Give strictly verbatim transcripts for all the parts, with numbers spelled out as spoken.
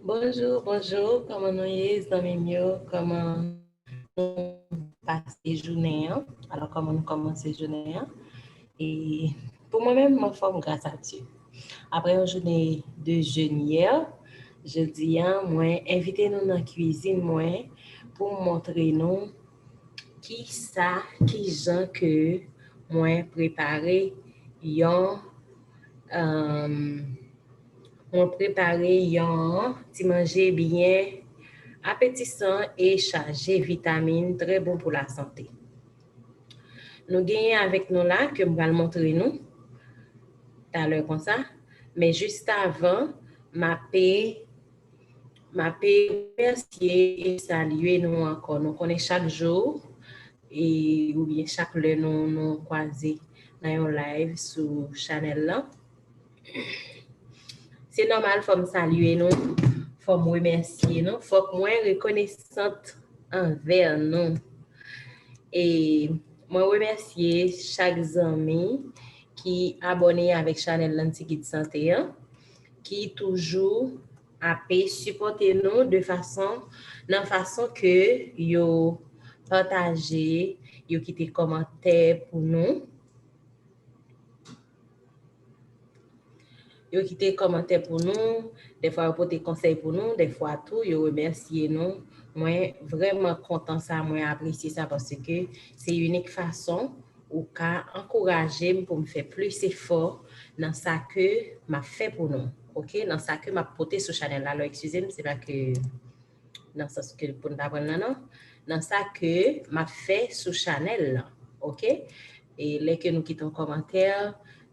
Bonjou, bonjou, kòman nou ye, zanmi m yo? Kòman nou pase jounen an? Alò, kòman nou kòmanse jounen an? E pou mwen menm, m anfòm gras a Dye. Apre yon jounen de jèn yè, jodi a, mwen envite nou nan kwizin mwen pou m montre nou ki sa, ki jan ke mwen prepare yon, um, mwen prepare yon ti manje byen apetisan e chaje vitamin, trè bon pou lasante. Nou genyen avèk nou la ke m pral montre nou talè konsa. Men jis avan, m ape, m ape remèsye e salye nou ankò. Nou konnen chak jou e oubyen chak lè nou, nou kwaze nan yon live sou chanèl lan, se nòmal, fò m salye nou, fò m remèsye nou, fòk mwen rekonesant anvè nou. E mwen remèsye chak zanmi ki abòne avèk chanèl lan Ti Gid Sante an, ki toujou ape sipòte nou de fason, nan fason ke yo pataje, yo kite kòmantè pou nou. Yo kite kòmantè pou nou, dèfwa yo pote konsèy pou nou, dèfwa tou yo remèsye nou. Mwen vrèman kontan sa, mwen apresye sa paske se inik fason ou ka ankouraje m pou m fè plis efò nan sa ke m ap fè pou nou, oke? Nan sa ke m ap pote sou chanèl la. Alò, eskize m, se pa ke nan sans ke pou n pa pran l nan, non. Nan sa ke m ap fè sou chanèl lan, oke? E lè ke nou kite yon kòmantè,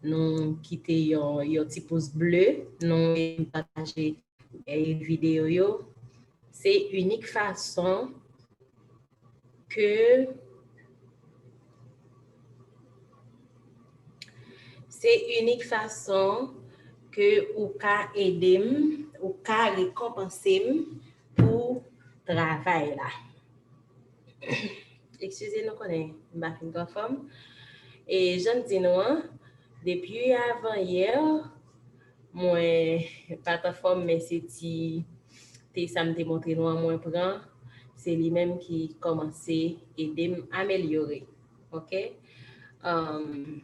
nou kite yon, yon ti pous ble, nou pataje, eh, videyo yo. Se inik fason ke, se inik fason ke ou ka ede m, ou ka rekonpanse m pou travay la. Eskize, nou konnen m pa fin anfòm. E jan m di nou an, depi avan yè, mwen pa t anfòm, men se ti te sa m te montre nou an, mwen pran. Se li menm ki kòmanse ede m amelyore. Oke? Um,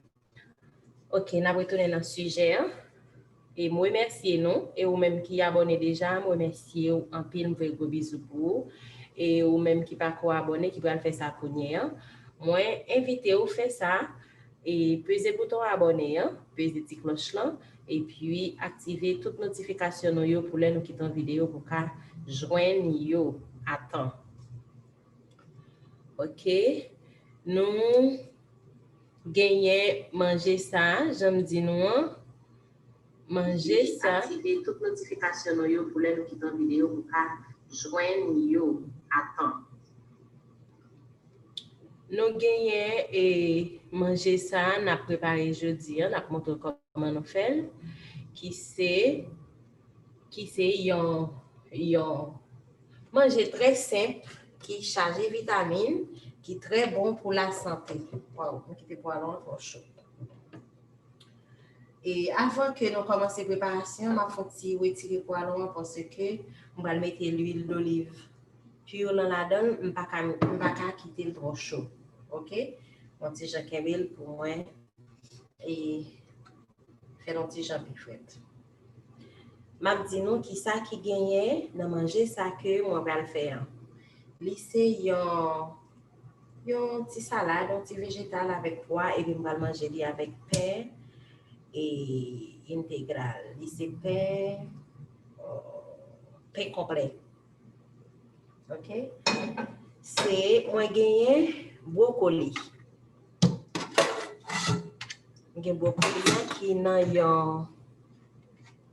Ok, n ap retounen nan sijè an. E m remèsye nou. E ou menm ki abòne deja, m remèsye w anpil, m voye gwo bizou pou ou. E ou menm ki pako abòne, ki pral fè sa kounye a, mwen envite w fè sa. E peze bouton abòne an, peze ti klòch lan, epi aktive tout notifikasyon nou yo pou lè nou kite yon videyo pou ka jwenn yo a tan. Ok. Nou genyen manje sa, jan m di nou an. Manje sa. Aktive tout notifikasyon nou yo pou lè nou kite yon videyo pou ka jwenn yo a tan. Nou genyen, e, manje sa n ap prepare jodi an, n ap montre kòman nou fè l, ki se, ki se yon, yon manje trè senp, ki chaje vitamin, ki trè bon pou lasante. Waw, m kite pwalon an twò cho. E avan ke nou kòmanse preparasyon, m ap fè yon ti retire pwalon an paske m pral mete lwil doliv pur lan ladan l, m pa ka, m pa ka kite l twò cho. Ok? Yon ti jan kenbe l pou mwen e fè l yon ti jan pi frèt. M ap di nou ki sa ki genyen nan manje sa ke mwen pral fè an. Li se yon, yon ti salad, yon ti vejetal avèk pwa, epi m pral manje li avèk pen e entegral. Li se pen, pen konplè. Ok? Se, mwen genyen bwokoli. Mwen gen bwokoli an ki nan yon,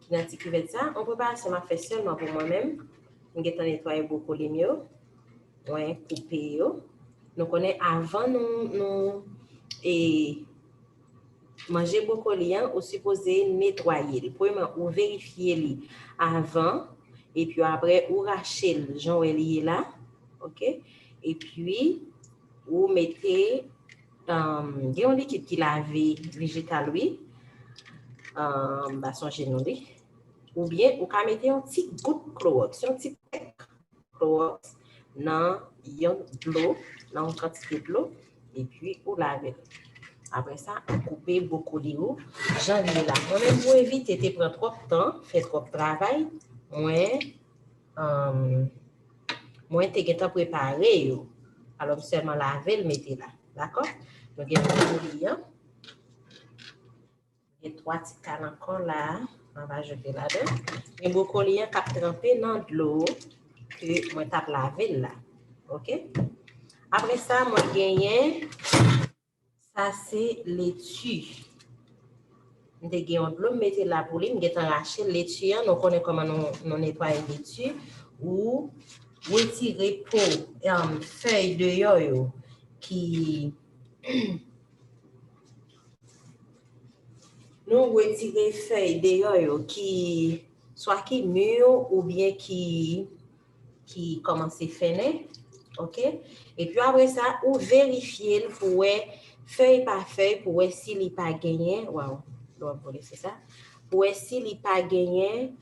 ki nan ti kivèt sa. Yon preparasyon m ap fè sèlman pou mwen menm. Mwen gentan netwaye bwokoli m yo. Mwen koupe yo. Nou konnen avan nou, nou, e, manje bwokoli an, ou sipoze netwaye l. Premyèman, ou verifye li avan, epi apre, ou rache l, jan w wè li ye la. Ok? Epi, ou mete, um, gen yon likid ki lave vejetal, wi. Um, m pa sonje non li. Oubyen ou ka mete yon ti gout klowòks, yon ti pèk klowòks nan yon dlo, nan yon kantite dlo, epi ou lave l. Apre sa, ou koupe bwokoli ou jan l ye la. Mwen menm, pou evite te pran twòp tan, fè twòp travay, mwen, um, mwen te gentan prepare yo. Alò, m sèlman lave l, mete la. Dakò? Nou gen bwokoli an. Gen twa ti kal ankò la a, mwen va jete ladan. Gen bwokoli an k ap tranpe nan dlo ke mwen t ap lave l la. Oke? Apre sa, mwen genyen, sa se leti. M te gen yon dlo m mete la pou li, m gentan rache l. Leti an, nou konnen kòman nou, nou netwaye leti. Ou retire po, em, fèy deyò yo ki Nou retire fèy deyò yo ki swa ki mi oubyen ki, ki kòmanse fennen, oke? Epi apre sa, ou verifye l pou wè fèy pa fèy, pou wè si li pa genyen, waw, dlo ap vole, se sa. Pou wè si li pa genyen,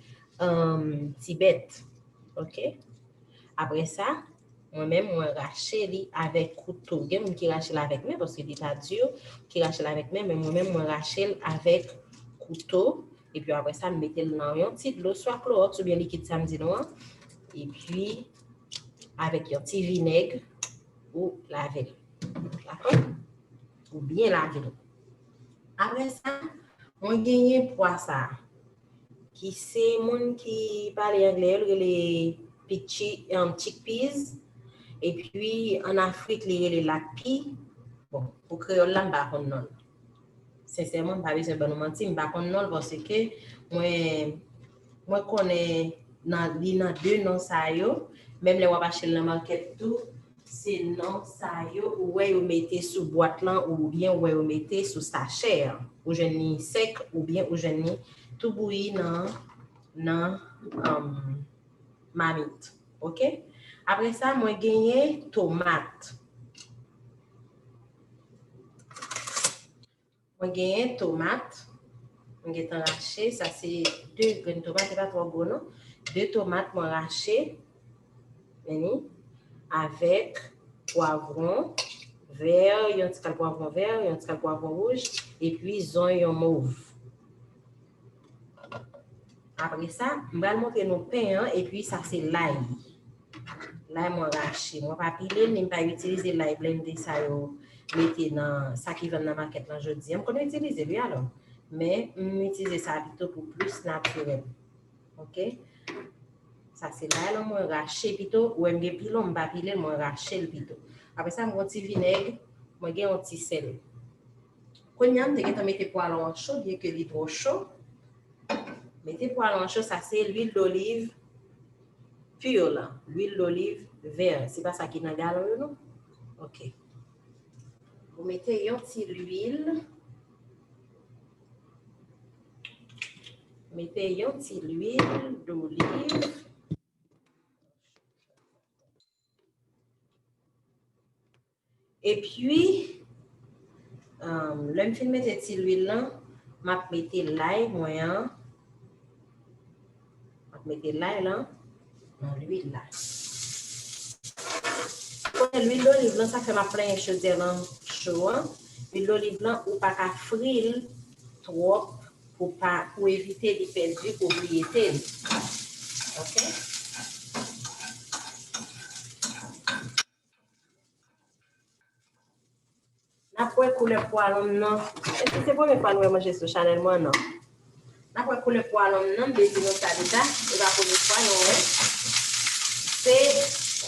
um, ti bèt, oke? Apre sa, mwen menm, mwen rache li avèk kouto. Gen moun ki rache l avèk men, paske li pa di, ki rache l avèk men, men mwen menm, mwen rache l avèk kouto. Epi apre sa, m mete l nan yon ti dlo, swa klowòks oubyen likid sa m di nou an. Epi, avèk yon ti vinèg, ou lave l. Dakò? Ou byen lave l. Apre sa, mwen genyen pwa sa a, ki se moun ki pale anglè yo, l rele pitchi, um, chickpeas. Epi, ann Afrik, li rele lakpi. Bon, pou kreyòl la, m pa konn non l. Sensèman, m pa bezwen ban nou manti, m pa konn non l paske mwen, mwen konnen nan, li nan de non sa yo. Menm lè w ap achte l nan makèt tou, se non sa yo ou wè yo mete sou bwat lan oubyen ou wè yo mete sou sachè an. Ou jwenn li sèk oubyen ou jwenn li tou bouyi nan, nan, um, mamit. Oke? Apre sa, mwen genyen tomat. Mwen genyen tomat. Mwen gentan rache. Sa se de grenn tomat. Li pa twò gwo, non. De tomat mwen rache. Men ni. Avèk pwavwon vè, yon ti kal pwavwon vè, yon ti kal pwavwon wouj, epi zonyon mov. Apre sa, m pral montre nou pen an, epi sa se lay. Lay mwen rache. Mwen pa pile l, ni m pa itilize lay blende sa yo mete nan, sa ki vann nan makèt lan jodi a. M konn itilize l, wi, alò. Men, m itilize sa pito pou plis natirèl. Oke? Sa se lay lan mwen rache pito. Ou wè m gen pilon, m pa pile l, mwen rache l pito. Apre sa, m gen yon ti vinèg, mwen gen yon ti sèl. Kounye a, m te gentan mete pwalon an cho, byenke li twò cho. Mete pwalon an cho, sa se lwil doliv pur lan, lwil doliv vè. Se pa sa ki nan galon yo, non? Oke. Ou mete yon ti lwil. Mete yon ti lwil doliv. Epi, um, lè m fin mete ti lwil lan, m ap mete lay mwen an. M ap mete lay lan nan lwil la. Konnen lwil doliv lan, sa fè m ap plenyen chodyè lan cho an. Lwil doliv lan, ou pa ka fri l twòp pou pa, pou evite li pèdi pwopriyete li. Oke? N ap wè koulè pwalon m nan. Èske se premye fwa nou wè manje sou chanèl mwen? Non. N ap wè koulè pwalon m nan, m te di nou sa deja. Se pa premye fwa nou wè. Se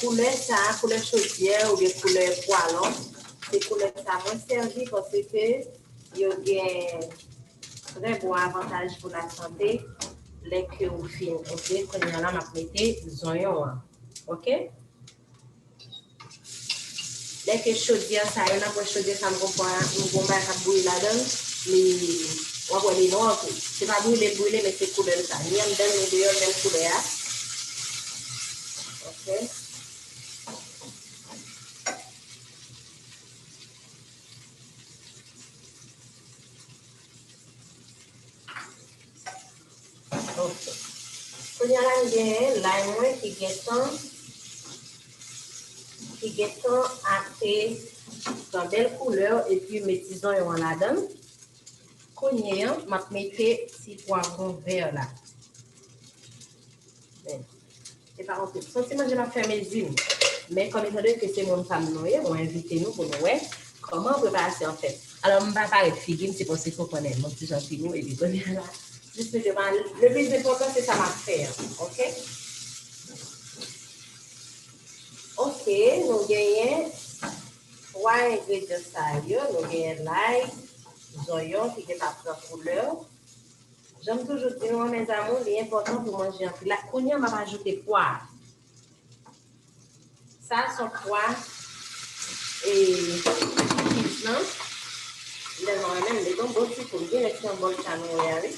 koulè sa, koulè chodyè oubyen koulè pwalon. Se koulè sa mwen sèvi paske yo gen trè bon avantaj pou lasante lè ke ou fin. Oke, kounye a la, m ap mete zonyon an. Oke? Lè ke chodyè sa yo, n ap wè chodyè sa m gon pwa, m gon bagay k ap bouyi ladan l, li, w ap wè li nwa tou. Se pa brile l brile, men se koulè l sa. Ni anndan l, ni deyò l, menm koulè a. Oke. Ok. Kounye a la, m genyen lay mwen ki gentan, ki gentan ase pran bèl koulè, epi m met ti zonyon an ladan l. Kounye a, m ap mete ti pwavwon vè la. Men, se pa yon ti, se yon ti manje m ap fè mezi m. Men kòm etan done ke se moun pa m nou ye, mwen envite nou pou nou wè kòman preparasyon an fèt. Alò, m pa parèt figi m, se paske w konnen, m yon ti jan timid, epi kounye a la, jis mete m a, le plis enpòtan, se sa m ap fè an, oke? Oke, nou genyen twa engredyan sa yo, nou genyen lay, zonyon ki gentan pran koulè. Jan m toujou di nou an, mes amours, li enpòtan pou manje anpil lay. Kounye a, m ap ajoute pwa. Sa se yon pwa, e, kikiz lan. Lè mwen menm, li gon bon ti kou. M gen lè se yon bòl sa nou wè a, wi.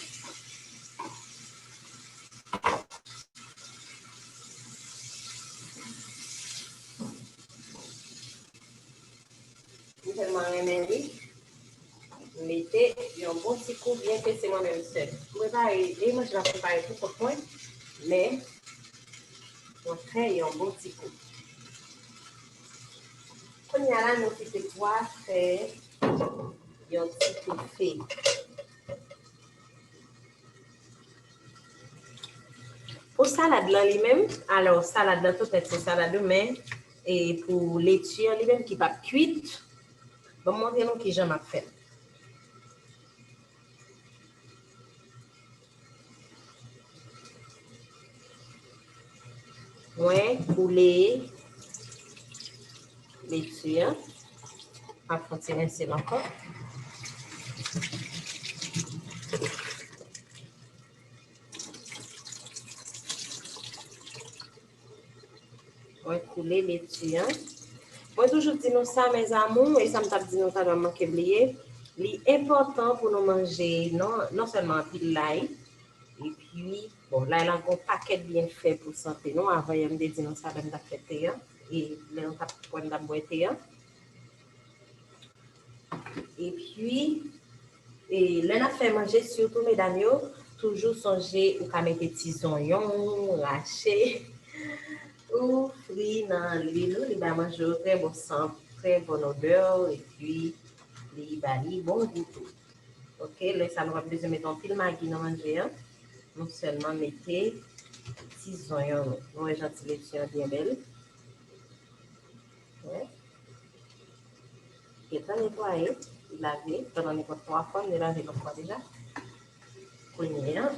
M tèlman renmen li. M mete yon bon ti kou, byen ke se mwen menm sèl. M prepare, e manje m ap prepare pou kont mwen, men mwen fè yon bon ti kou. Kounye a la, nou kite pwa fè yon ti toufe. Pou salad lan li menm, alò, salad lan tout nèt se salad wi, men, e pou leti an li menm ki p ap kuit, ban m montre nou kijan m ap fè l. Mwen koule leti an. M ap fè yon ti rense l ankò. Mwen koule leti an. Mwen toujou di nou sa, mes amours, e sa m t ap di nou talè, m manke bliye. Li enpòtan pou nou manje non, non sèlman anpil lay, epi, bon, lay la gon pakèt byenfè pou sante nou. Avan yè, m te di nou sa lè m t ap fè te an, e lè nou t ap, lè m t ap bwè te an. Epi, e, lè n ap fè manje, sitou medam yo, toujou sonje ou ka mete ti zonyon, rache, ou fri nan lwil ou, li ba manje yo trè bon san, trè bon odè, epi li ba li bon gou tou. Oke, lè sa nou p ap bezwen mete anpil magi nan manje an. Nou sèlman mete ti zonyon nou. Nou wè jan ti leti an byen bèl. Wè. Gentan netwaye, lave, pandan nenpòt twa fwa, m te lave lòt fwa deja. Kounye a,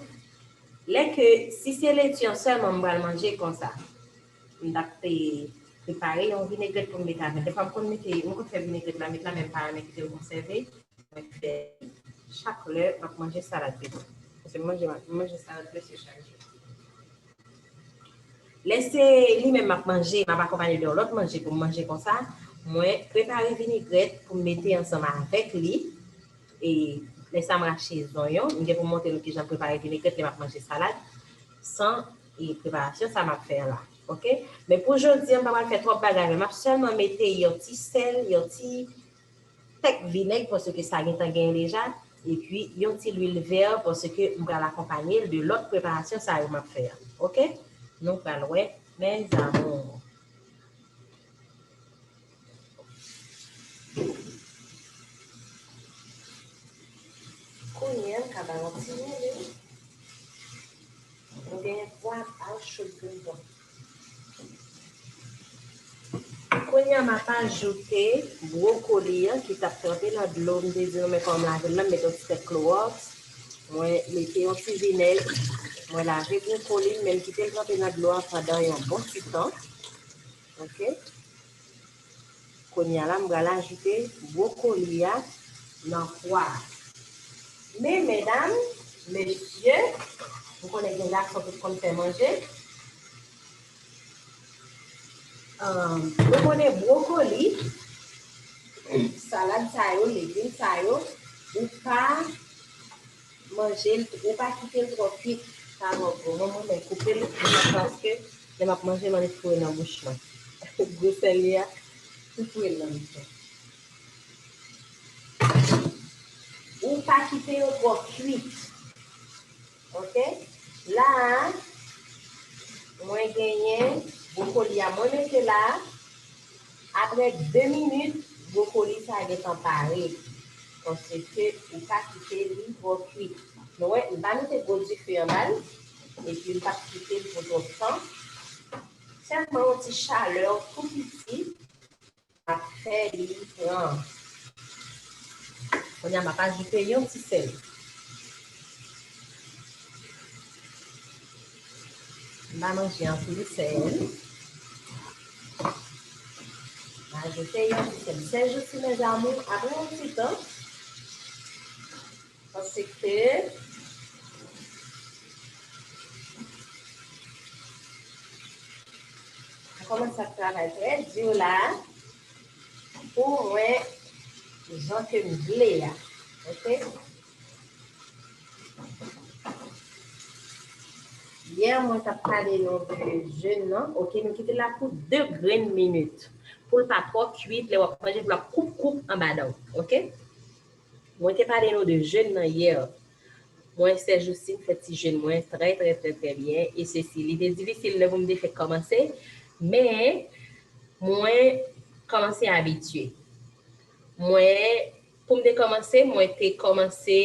lè ke, si se leti an sèlman m pral manje konsa, m t ap, e, prepare yon vinegrèt pou m mete avè l. Defwa m konn mete, m konn fè vinegrèt la, met la, men m pa renmen kite l konsève. Mwen fè chak lè m ap manje salad pito. Paske m manje, m manje salad prèske chak jou. Lè se li menm m ap manje, m ap akonpaye de yon lòt manje pou m manje konsa, mwen prepare vinegrèt pou m mete ansanm avèk li. E lè sa m rache zonyon, m gen pou m montre nou kijan m prepare vinegrèt lè m ap manje salad, san, e, preparasyon sa m ap fè an la. Oke? Men pou jodi a, m pa pral fè twòp bagay, men m ap sèlman mete yon ti sèl, yon ti tèk vinèg, paske sa gentan genyen deja, epi yon ti lwil vè, paske m pral akonpaye l de lòt preparasyon sa yo m ap fè a. Oke? Nou pral wè, mes amours. Kounye a, m ka ba yon ti mele. Nou genyen pwa al cho de bon. Kounye a, m ap ajoute bwokoli an ki t ap tranpe nan dlo. M te di nou, men kòm m lave l la, m mete yon ti tèt klowòks. Mwen mete yon ti vinèg. Mwen lave bwokoli m, men m kite l tranpe nan dlo a pandan yon bon ti tan. Oke? Kounye a la, m pral ajoute bwokoli a nan pwa a. Men, medam, mesye, m konnen gen gason ki konn fè manje. Ahn, nou konnen bwokoli, salad sa yo, legim sa yo, ou pa manje l, ou pa kite l twò kuit, sa twò gwo. Mwen, mwen, mwen koupe l, paske lè m ap manje l, annik foure nan bouch mwen. Gwosè li a, m foure l nan bouch mwen. Ou pa kite yo twò kuit. Oke? La a, genyen bwokoli a mwen mete la. Apre de minit, bwokoli sa gentan pare. Paske ou pa kite li twò kwi. Nou wè, m pa mete gwo dife anba l. Epi m p ap kite l pou twòp tan. Sèlman yon ti chalè tou piti. Ap fè li pran. Kounye a, m ap ajoute yon ti sèl. M pa manje anpil sèl. M ajoute yon ti sèl. Sèl jousi, mes amours, apre yon ti tan, paske m kòmanse ap travay trè di la pou mwen jan ke m vle a. Oke? Yè, mwen t ap pale nou de jèn nan. Oke, nou kite l la pou de grenn minit. Pou l pa twò kwit, lè w ap manje, pou l ap koup koup anba dan w. Oke? Mwen te pale nou de jèn nan yè. Mwen, sèjousi, m fè ti jèn mwen trè, trè, trè, trè byen. E sesi, li te difisil lè pou m te fèk kòmanse, men mwen kòmanse abitye. Mwen, pou m te kòmanse, mwen te kòmanse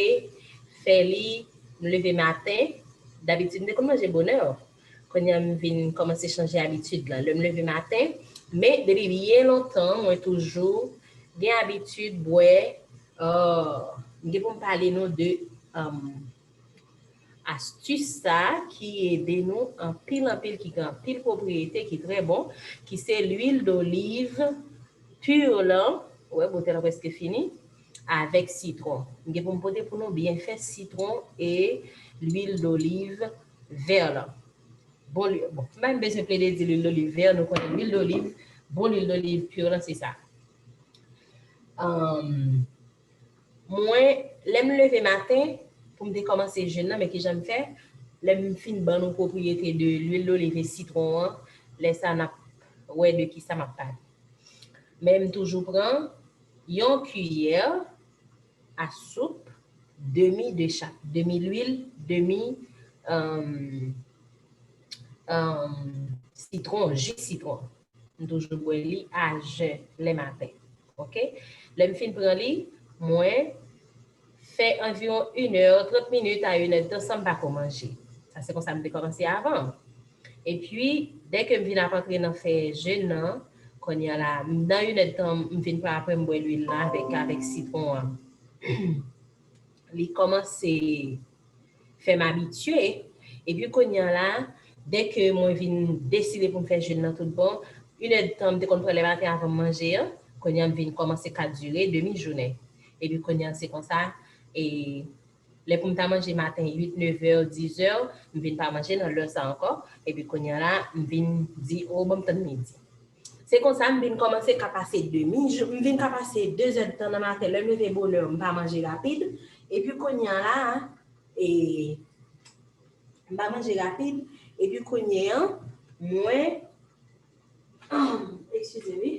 fè li, m leve maten. Dabitid, m te konn manje bonè. Kounye a, m vin kòmanse chanje abitid la. Lè m leve maten, men depi byen lontan, mwen toujou gen abitid bwè, euh, m gen pou m pale nou de, euh, astis sa ki ede nou anpil, anpil, ki gen anpil pwopriyete, ki trè bon, ki se lwil doliv pur lan, ou wè, boutèy lan prèske fini, avèk sitwon. M gen pou m pote pou nou byenfè sitwon e lwil doliv vè lan. Bon, lwi-, bon, m pa menm bezwen plede di lwil doliv vè, nou konnen lwil doliv, bon lwil doliv pur lan, se sa. Ahn, mwen, lè m leve maten, pou m te kòmanse jèn nan, men kijan m fè, lè m fin ban nou pwopriyete de lwil doliv e sitwon an, lè sa n ap wè de kisa m ap pale. Men m toujou pran yon kiyè a soup, demi de chak, demi lwil, demi, ahn, ahn, sitwon, ji sitwon. M toujou bwè li a jèn lè maten. Oke? Lè m fin pran li, mwen fè anviwon inè, trant minit a inèdtan san m pa ko manje. Sa se konsa m te kòmanse avan. Epi, dèke m vin ap antre nan fè jèn nan, kounye a la, m, nan inèdtan, m vin pran apre m bwè lwil la avèk, avèk sitwon an. Li kòmanse fè m abitye. Epi kounye a la, dèke mwen vin deside pou m fè jèn nan tout bon, inèdtan m te konn pran lè maten avan m manje an, kounye a m vin kòmanse ka dire demi jounen. Epi kounye a se konsa, e lè pou m ta manje maten uit, nevè, dizè, m vin pa manje nan lè sa ankò, epi kounye a la, m vin di, o, ban m tann midi. Se konsa m vin kòmanse ka pase demi jou, m vin ka pase de zèdtan nan maten, lè m leve bonè, m pa manje rapid, epi kounye a la, e, m pa manje rapid, epi kounye a, mwen, eskize, wi.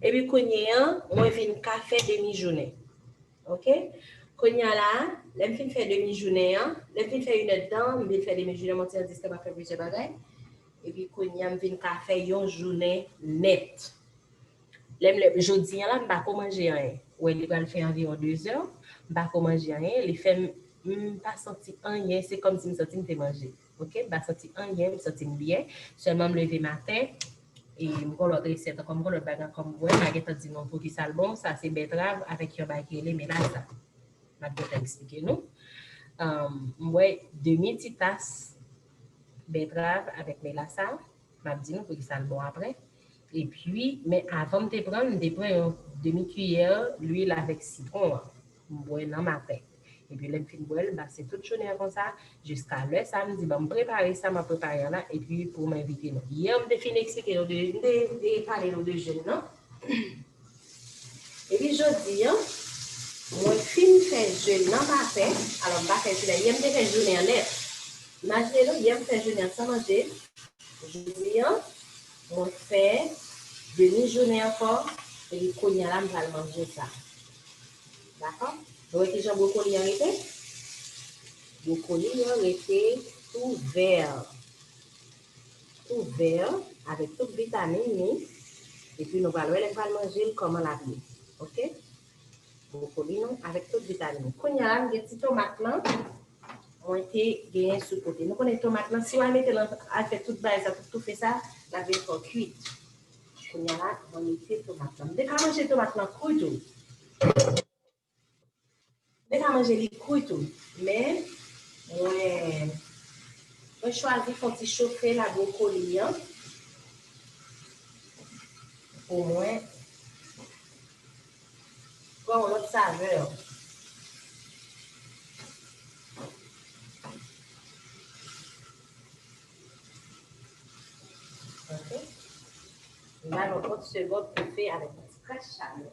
Epi kounye a, mwen vin ka fè demi jounen. Oke? Kounye a la, lè m fin fè demi jounen an, lè m fin fè inèdtan, m vin fè demi jounen, m antre an distans, m ap fè plizyè bagay. Epi kounye a, m vin ka fè yon jounen nèt. Lè m lè, jodi a la, m pa ko manje anyen. Ou wè, li pral fè anviwon de zè, m pa ko manje anyen, li fè m, m pa santi anyen, se kòmsi m santi m te manje. Oke? M pa santi anyen, m santi m byen. Sèlman m leve maten, e m gon lòt resèt ankò, m gon lòt bagay ankò m bwè, m pa gentan di nou poukisa l bon, sa se bètrav avèk yon bagay ki rele melasa. M ap gentan eksplike nou. Ahn, m bwè demi ti tas bètrav avèk melasa. M ap di nou poukisa l bon apre. Epi, men avan m te pran l, m te pran yon demi kiyè lwil avèk sitwon an. M bwè nan maten. Epi lè m fin bwè l, m pase tout jounen an konsa, jiska lè sa, m di, "Ban m prepare sa m ap prepare an la, epi pou m envite nou." Yè, m te fin eksplike nou de, m te, te pale nou de jèn nan. Epi jodi a, mwen fin fè jèn nan maten, alò m pa fè jounen, yè m te fè jounen an nèt. Imajine nou, yè m fè jounen an san manje, jodi a, mwen fè demi jounen ankò, epi kounye a la, m pral manje sa. Dakò? Nou wè kijan bwokoli an rete? Bwokoli an rete tou vè. tou vè avèk tout vitamin li. Epi nou pral wè lè n pral manje l kòman l ap ye. Oke? Bwokoli nou avèk tout vitamin li. Kounye a la, m gen ti tomat lan. Mwen te genyen sou kote. Nou konnen tomat lan, si w al mete l al fè tout bagay sa, tout toufe sa, l ap vin fè w kwit. Kounye a la, mwen mete tomat lan. M te ka manje tomat lan kri tou. M te ka manje li kri tou. Men, mwen, mwen chwazi fè yon ti chofe la bwokoli an. Pou mwen, pran yon lòt savè. Ok. M ba nou trant segonn pou fè avèk yon ti kras chalè.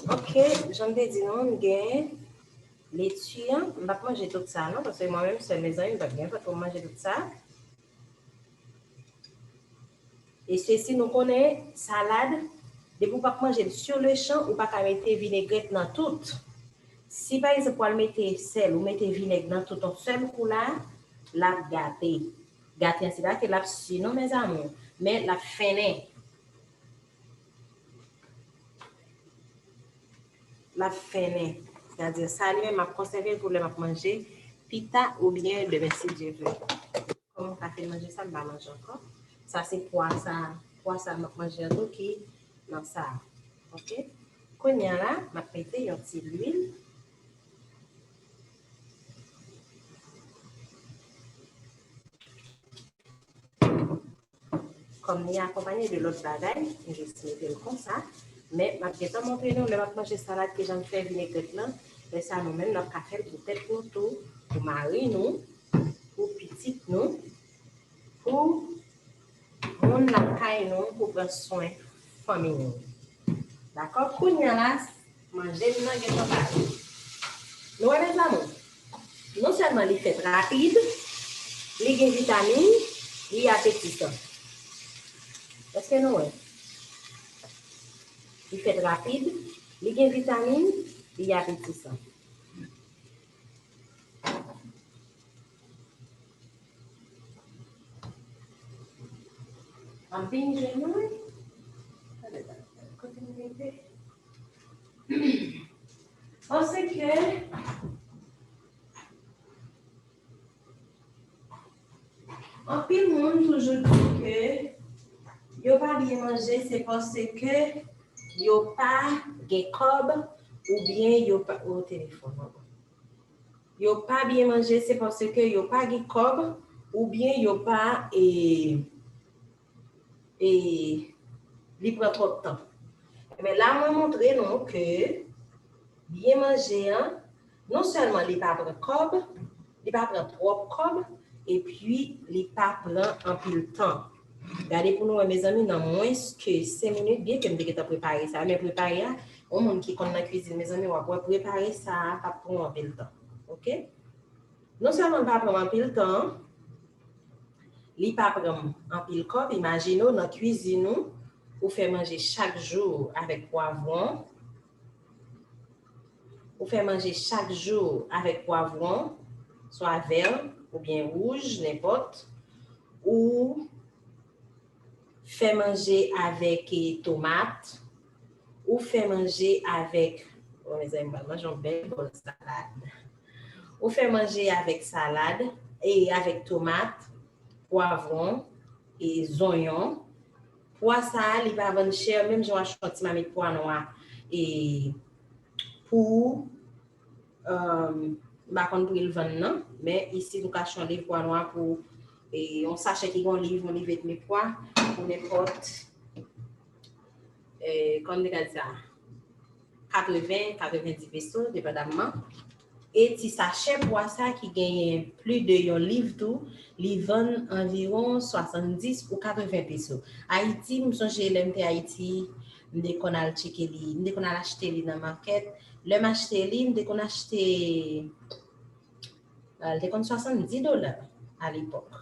Ok, jan m te di nou, m gen leti an. M p ap manje tout sa non, paske mwen menm sèl, mezanmi, m p ap gen vant pou m manje tout sa. E se si nou konnen salad, depi w p ap manje l sur le champ, ou pa ka mete vinegrèt nan tout. Si pa egzanp w al mete sèl, ou mete vinèg nan tout yon sèl kou la, l ap gate. Gate an se pa ke l ap si non, mes amours, men l ap fennen. L ap fennen. Sètadi sa li menm m ap konsève l pou lè m ap manje pita oubyen demen si Dye vle. Kòm m pa fin manje sa, m pa manje ankò. Sa se pwa sa, pwa sa m ap manje an tou ki nan sa. Ok? Kounye a la, m ap mete yon ti lwil. Kòm li akonpanye de lòt bagay, m jis mete l konsa. Men m ap gentan montre nou lè m ap manje salad kijan m fè vinegrèt lan. Lè sa nou menm n ap ka fè l pou tèt nou tou, pou mari nou, pou pitit nou, pou moun lakay nou, pou pran swen fanmi nou. Dakò? Kounye a la, manje m nan gentan pare. Nou wè, mes amours, non sèlman li fèt rapid, li gen vitamin, li apetisan. Èske nou wè? Li fèt rapid, li gen vitamin, li apetisan. M ap vin jwenn nou, wi. Kote m mete? Paske anpil moun toujou di ke yo pa byen manje, se paske yo pa gen kòb oubyen yo pa, o, telefòn an. Yo pa byen manje, se paske yo pa gen kòb oubyen yo pa, e, e, li pran twòp tan. Men la, mwen montre nou ke byen manje an, non sèlman li pa pran kòb, li pa pran twòp kòb, epi li pa pran anpil tan. Gade pou nou wè, mezanmi, nan mwens ke senk minit, byen ke m te gentan prepare sa, men prepare a, yon moun ki konn nan kwizin, mezanmi, w ap wè prepare sa a p ap pran w anpil tan. Ok? Non sèlman l pa pran m anpil tan, li pa pran m anpil kòb. Imajine w nan kwizin ou, ou fè manje chak jou avèk pwavwon. Ou fè manje chak jou avèk pwavwon, swa vè oubyen wouj, nenpòt. Ou fè manje avèk, e, tomat. Ou fè manje avèk, o, mezanmi, m pral manje yon bèl bòl salad. Ou fè manje avèk salad, e avèk tomat, pwavwon, e zonyon. Pwa sa a, li pa vann chè, menm jan w achte yon ti mamit pwa nwa, e pou, um, m pa konn pri l vann nan, men isit ou ka achte yon liv pwa nwa pou, e, yon sachè ki gen yon liv, yon liv edmi pwa, pou nenpòt, e, kòman m te ka di sa? Katreven, katrevendis peso, depandamman. E ti sachè pwa sa ki genyen plis de yon liv tou, li vann anviwon swasanndis ou katreven peso. Ayiti, m sonje lè m te Ayiti, m te konn al tcheke li, m te konn al achte li nan makèt. Lè m achte li, m te konn achte, euh, li te konn swasanndis dola alepòk.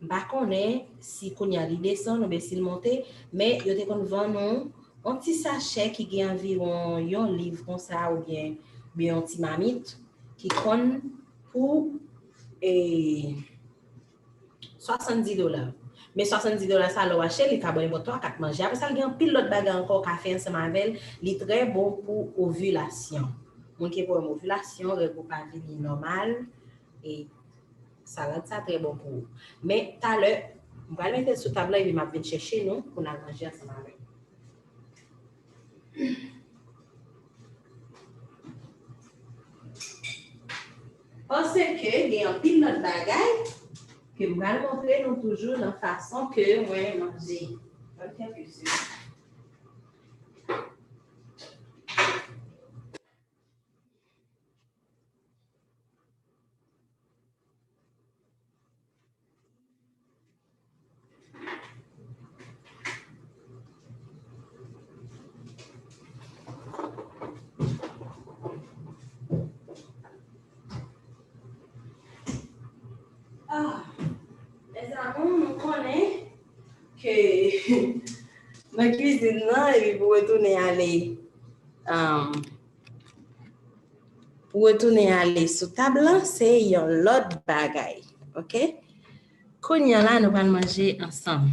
M pa konnen si kounye a li desann oubyen si l monte, men yo te konn vann nou yon ti sachè ki gen anviwon yon liv konsa oubyen, oubyen yon ti mamit ki konn pou, e, swasanndis dola. Men swasanndis dola sa, lè w achte l, li ka ba w nenpòt twa, kat manje. Apre sa, l gen anpil lòt bagay ankò w ka fè ansanm avè l. Li trè bon pou ovilasyon. Moun ki gen pwoblèm ovilasyon, règ ou pa vini nòmal, e salad sa trè bon pou ou. Men talè, m pral mete l sou tab la epi m ap vin chèche nou pou n al manje ansanm avè l. Paske gen anpil lòt bagay ke m pral montre nou toujou nan fason ke mwen manje. Ok, mesye. Ah, mes amours, nou konnen ke nan kwizin nan, epi pou retounen ale, um, pou retounen ale sou tab lan, se yon lòt bagay, ok? Kounye a la, nou pral manje ansanm.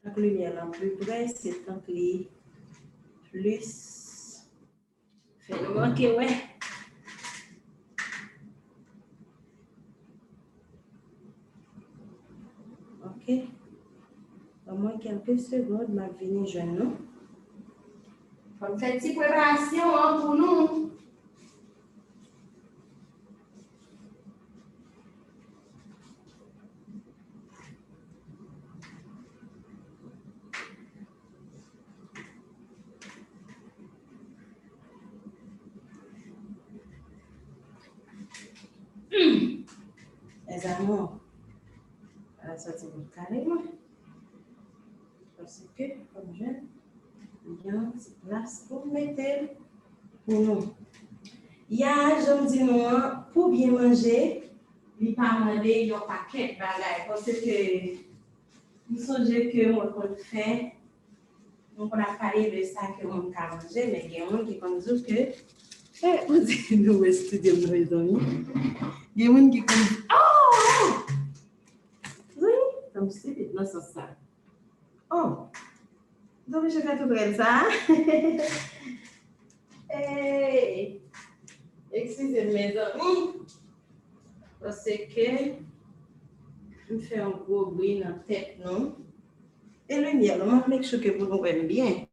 Tank limyè lan pli pre, se tank li plis fè nou manke wè. Ok. Ban mwen kèlke segond, m ap vini jwenn nou. Fò m fè ti preparasyon an pou nou. Mes amours, ala sòti bout kare mwen. Paske, fò m jwenn yon ti plas pou m mete l pou nou. Ya, jan m di nou an, pou byen manje, li pa mande yon pakèt bagay. Paske, m sonje ke mwen konn fè, mwen konn ap pale de sa ke moun ka manje, men gen moun ki konn di w ke, eh, on dirait nou wè estidyo m nan, mezanmi. Gen moun ki konn di, oh! Wi, tanm sipit nan sans sa. Oh! Mwen oblije fè tout rèl sa. Hey! Eskize m, mezanmi. Paske m fè yon gwo bri nan tèt nou. E limyè, nou, m ap make sure ke pou nou wè m byen.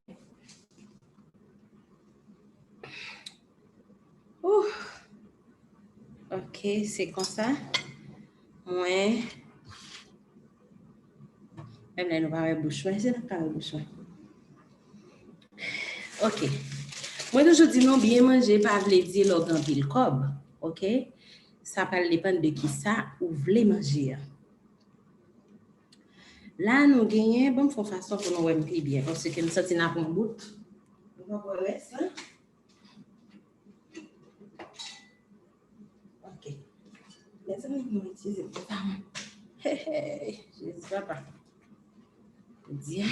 Ouh. Ok, se konsa. Mwen, menm lè nou pa wè bouch mwen, se nou k pa wè bouch mwen. Ok. Mwen toujou di nou, byen manje pa vle di lè w gen anpil kòb. Ok? Sa pral depann de kisa ou vle manje a. La, nou genyen, ban m fè yon fason pou nou wè m pi byen, paske m santi n ap yon bout. Nou pa wè rès la? Ok. Mezanmi, nou itilize pòtab mwen. Hey, hey, Jezi papa. Jodi a,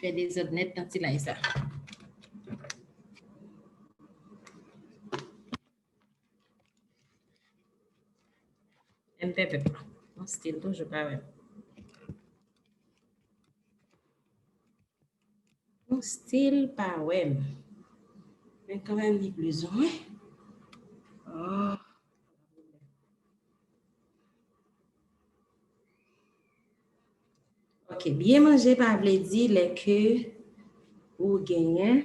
fè dezòd nèt nan ti live sa. M pè pèp la. Yon stil toujou pa wè m. Yon stil pa wè m. Men kanmenm li plis ou mwen. Oh. Ok, byen manje pa vle di lè ke ou genyen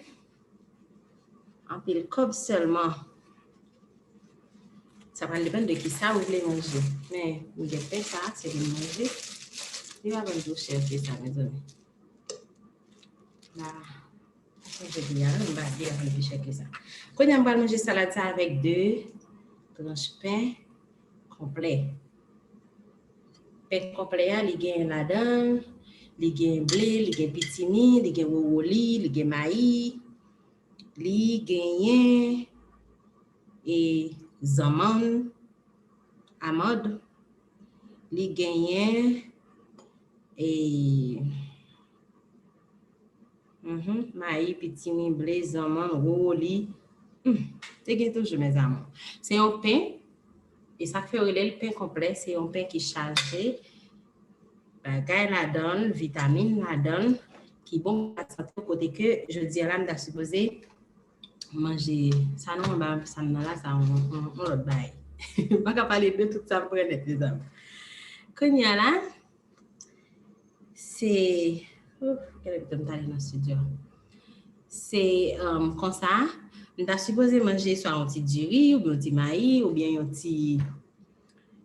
anpil kòb sèlman. Sa pral depann de kisa ou vle manje. Men, m gen pen sa, se pou m manje. Li pa vann pi chè ke sa, mezanmi. La, mwen chèke a, m pa di a vle pi chè ke sa. Kounye a, m pral manje salad sa avèk de tranch pen konplè. Pen konplè a, li gen ladan l, li gen ble, li gen pitimi, li gen wowoli, li gen mayi, li genyen, e, zanmann, amand, li genyen, e, mhm, mayi, pitimi, ble, zanmann, wowoli. Hmm, te gen toujou, mes amours. Se yon pen, e sa k fè yo rele l pen konplè, se yon pen ki chaje bagay ladan l, vitamin ladan l, ki bon pou lasante w, kote ke jodi a la, m ta sipoze manje sa nou anba sa m nan la, sa yon, yon, yon lòt bagay. M pa ka pale de tout sa m pran nèt, mezanmi. Kounye a la, se, ouf, kèlè pito m t ale nan estidyo. Se, um, konsa, m ta sipoze manje swa yon ti diri, oubyen yon ti mayi, oubyen yon ti,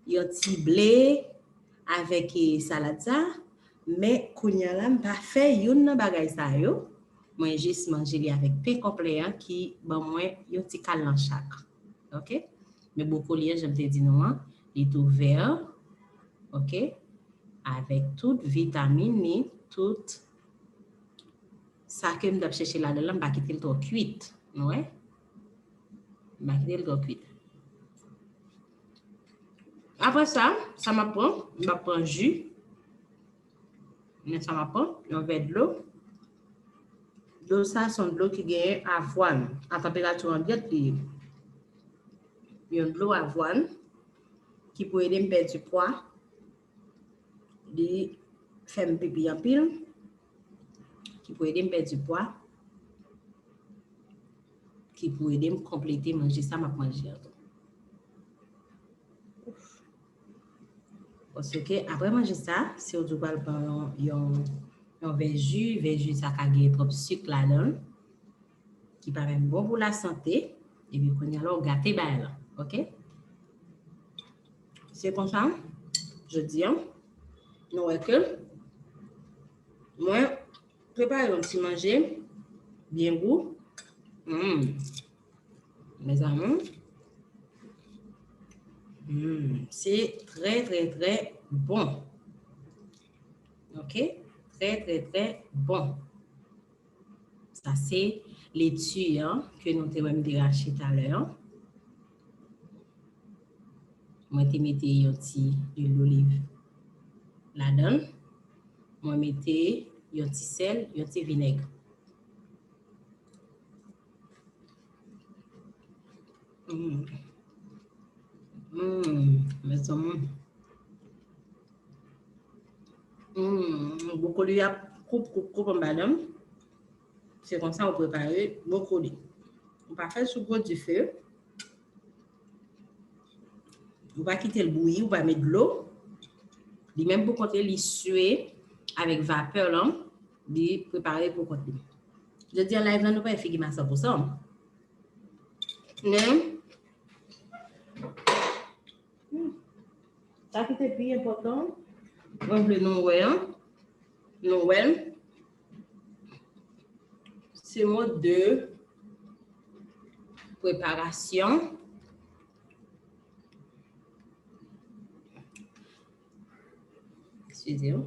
yon ti ble avèk, e, salad sa. Men kounye a la, m pa fè youn nan bagay sa yo. Mwen jis manje li avèk pen konplè an ki ban mwen yon ti kal nan chak. Ok? Men bwokoli an, jan m te di nou an, li tou vè. Ok? Avèk tout vitamin li, tout sa ke m t ap chèche ladan l lan, m pa kite l twò kuit. Nou wè? M pa kite l twò kuit. Apre sa, sa m ap pran, m ap pran ji. Men sa m ap pran, yon vè dlo. Dlo sa se yon dlo ki genyen avwàn. A tanperati anbyant li ye. Yon dlo avwàn ki pou ede m pèdi pwa. Li fè m pipi anpil. Ki pou ede m pèdi pwa. Ki pou ede m konplete manje sa m ap manje an tou. Paske apre manje sa, si w di w pral pran yon, yon, yon vè ji, vè ji sa ka gen twòp sik ladan l, ki pa menm bon pou lasante, epi kounye a la w gate bagay lan, ok? Se konsa, jodi a, nou wè ke mwen prepare yon ti manje byen gou. Mm. Mes amours, mm, se trè, trè, trè bon. Ok? Trè, trè, trè bon. Sa se leti an ke nou te wè m te rache talè an. Mwen te mete yon ti lwil doliv ladan l. Mwen mete yon ti sèl, yon ti vinèg. Mm. Mm, mezanmi. Mm, bwokoli ap koup, koup, koup anba dan m. Se konsa ou prepare bwokoli. Ou pa fè l sou gwo dife. Ou pa kite l bouyi, ou pa met dlo. Li menm pou kont li, li swe avèk vapè lan, li prepare pou kont li. Jodi a live lan, nou pa wè figi m a san pou san. Men, hmm, sa ki te pi enpòtan, mwen vle nou wè an, nou wè l, se mòd de preparasyon. Eskize m.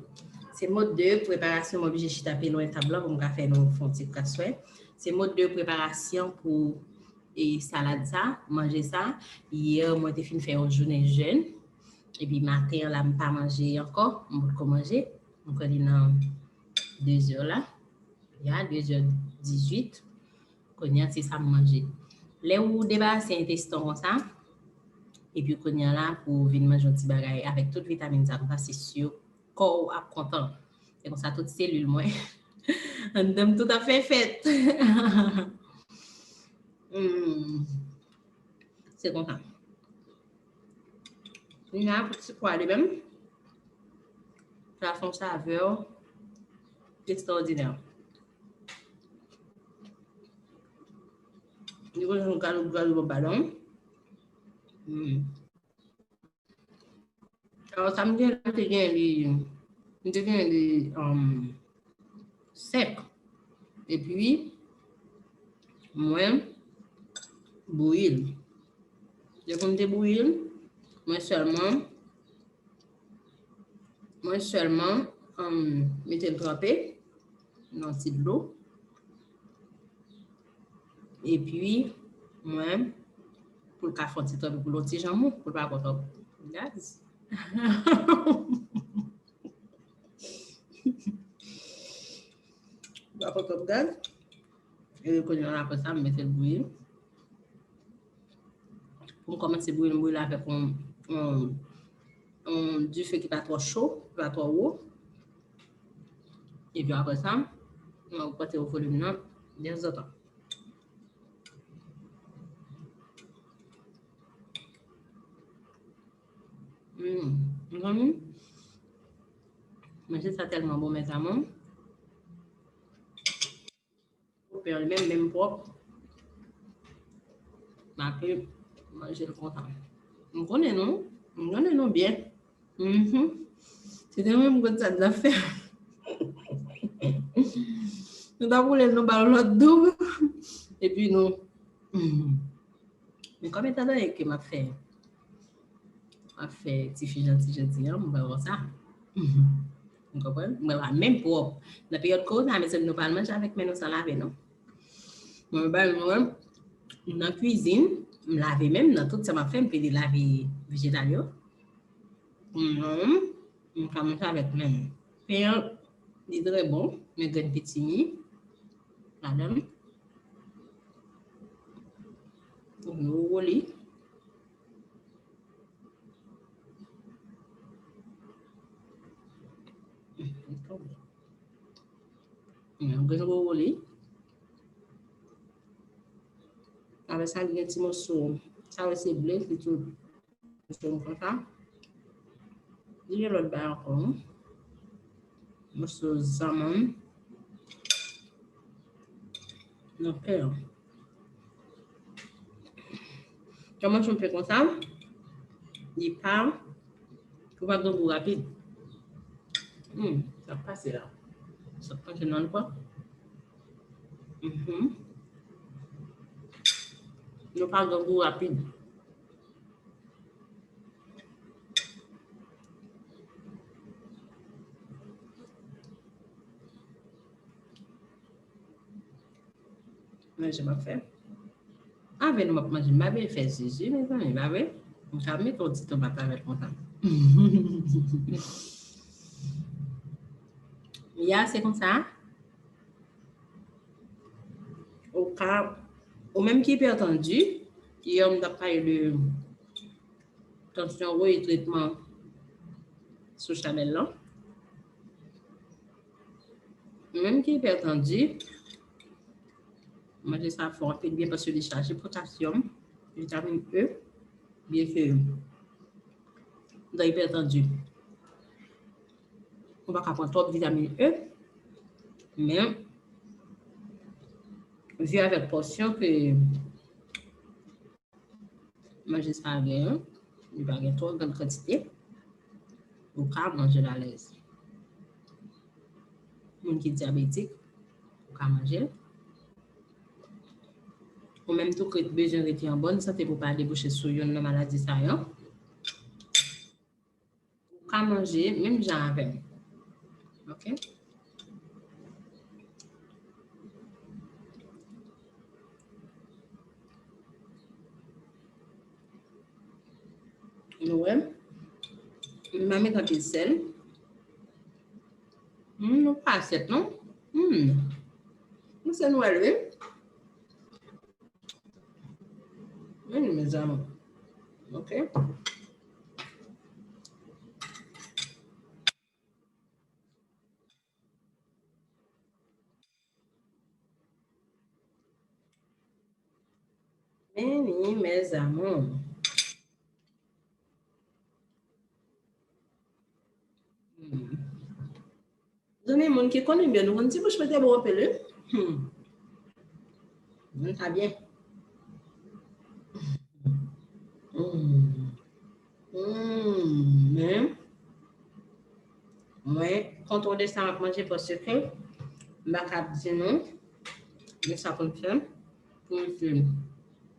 Se mòd de preparasyon, mwen oblije chita pi lwen tab lan pou m ka fè nou fè yon ti kras wè. Se mòd de preparasyon pou, e, salad sa, manje sa. Yè, mwen te fin fè yon jounen jèn. Epi maten an la, m pa manje ankò. M potko manje. M kwè li nan de zè la. Ya, de zè dizuit. Kounye a, se sa m manje. Lè ou debarase entestan konsa, epi kounye a la, pou w vin manje yon ti bagay avèk tout vitamin sa konsa, se si kò w ap kontan. Se konsa tout selil mwen anndan m tout ap fè fèt. Hmm. Se konsa. Kounye a, pou ti pwa li menm, sa fè yon savè ekstraòdinè. Li konn jan galoup galoup anba dan. Hmm. Alò, sa m gen la, m te gen li, m te gen li, um, sèk. Epi, mwen bouyi l. Depi m te bouyi l, mwen sèlman, mwen sèlman, um, mete l tranpe nan ti dlo. Epi, mwen, pou l ka fè yon ti tranpe pou l yon ti jan mou, pou l pa twò twòp. Gaz. Ba kontan gaz. E kounye a apre sa, m mete l bouyi. Pou m kòmanse bouyi, m bouyi l avèk yon, yon, yon dife ki pa twò cho, ki pa twò wo. Epi apre sa, m ogmante volim nan dezòtan. Hmm, mezanmi, manje sa tèlman bon, mes amours. Pen an li menm, menm pwòp. M ape manje l konsa. M konnen nou, m konnen nou byen. Mhm. Se te mwen m konn sa n ap fè. Nou t ap woule l, nou ba l lòt doub. Epi nou. Mhm. Men kòm etan done ke m ap fè, m ap fè tifi janti jodi a, m pral wè sa. Mhm. Ou konprann? Mwen la menm pwòp. Nan peryòd korona, mezanmi, nou pa al manje avèk men nou san lave, non. Mwen, ba mwen, nan kwizin, m lave men m nan tout sa m ap fè, m pede lave vejetal yo. Non, m ka manje avèk men m. Pen an, li trè bon, men grenn pitimi ladan l. Ou woli. Yon grenn wowoli. Apre sa, li gen ti moso, sa yo se ble, li tou moso konsa. Li gen lòt bagay ankò, wi. Moso zanmanm. Nan pen an. Lè w manje yon pen konsa, li pa, ou pa gen gou rapid. Hmm, sa pase la. Sa pase nan kwa. Mhm. Nou pa gen gou rapid. Manje m ap fè. Avè nou m ap manje. M pa vle fè zuzu, mezanmi, pa vre? M ka mete yon ti tomat avè l konsa. Ya, se konsa. Ou ka, ou menm ki ipètandi, yè m t ap pale de tansyon wo e tretman sou chanèl lan. Ou menm ki ipètandi, manje sa fè w anpil byen paske li chaje potasyòm, vitamin E, byen ke dan ipètandi. Ou pa ka pran twòp vitamin E, men vi avèk pòsyon ke manje sa gen an, li pa gen twò grann kantite, ou ka manje l alèz. Moun ki dyabetik, ou ka manje l. Ou menm tou ki bezwen rete an bòn sante pou pa debouche sou youn nan maladi sa yo. Ou ka manje menm jan avè m. Ok? Nou wè? M pa met anpil sèl. Hmm, nou pa asyèt, non? Hmm. Nou se Nwèl, wi. Vini, mes amours. Ok? Vini, mes amours. Hmm. Zanmi, moun ki konnen m byen, nou konn ti bouch mwen te bon anpil, wi. Hmm. Mwen ta byen. Hmm. Hmm. Men, mwen kontwole sa m ap manje paske m pa ka di nou, men sa pou m fè, pou m viv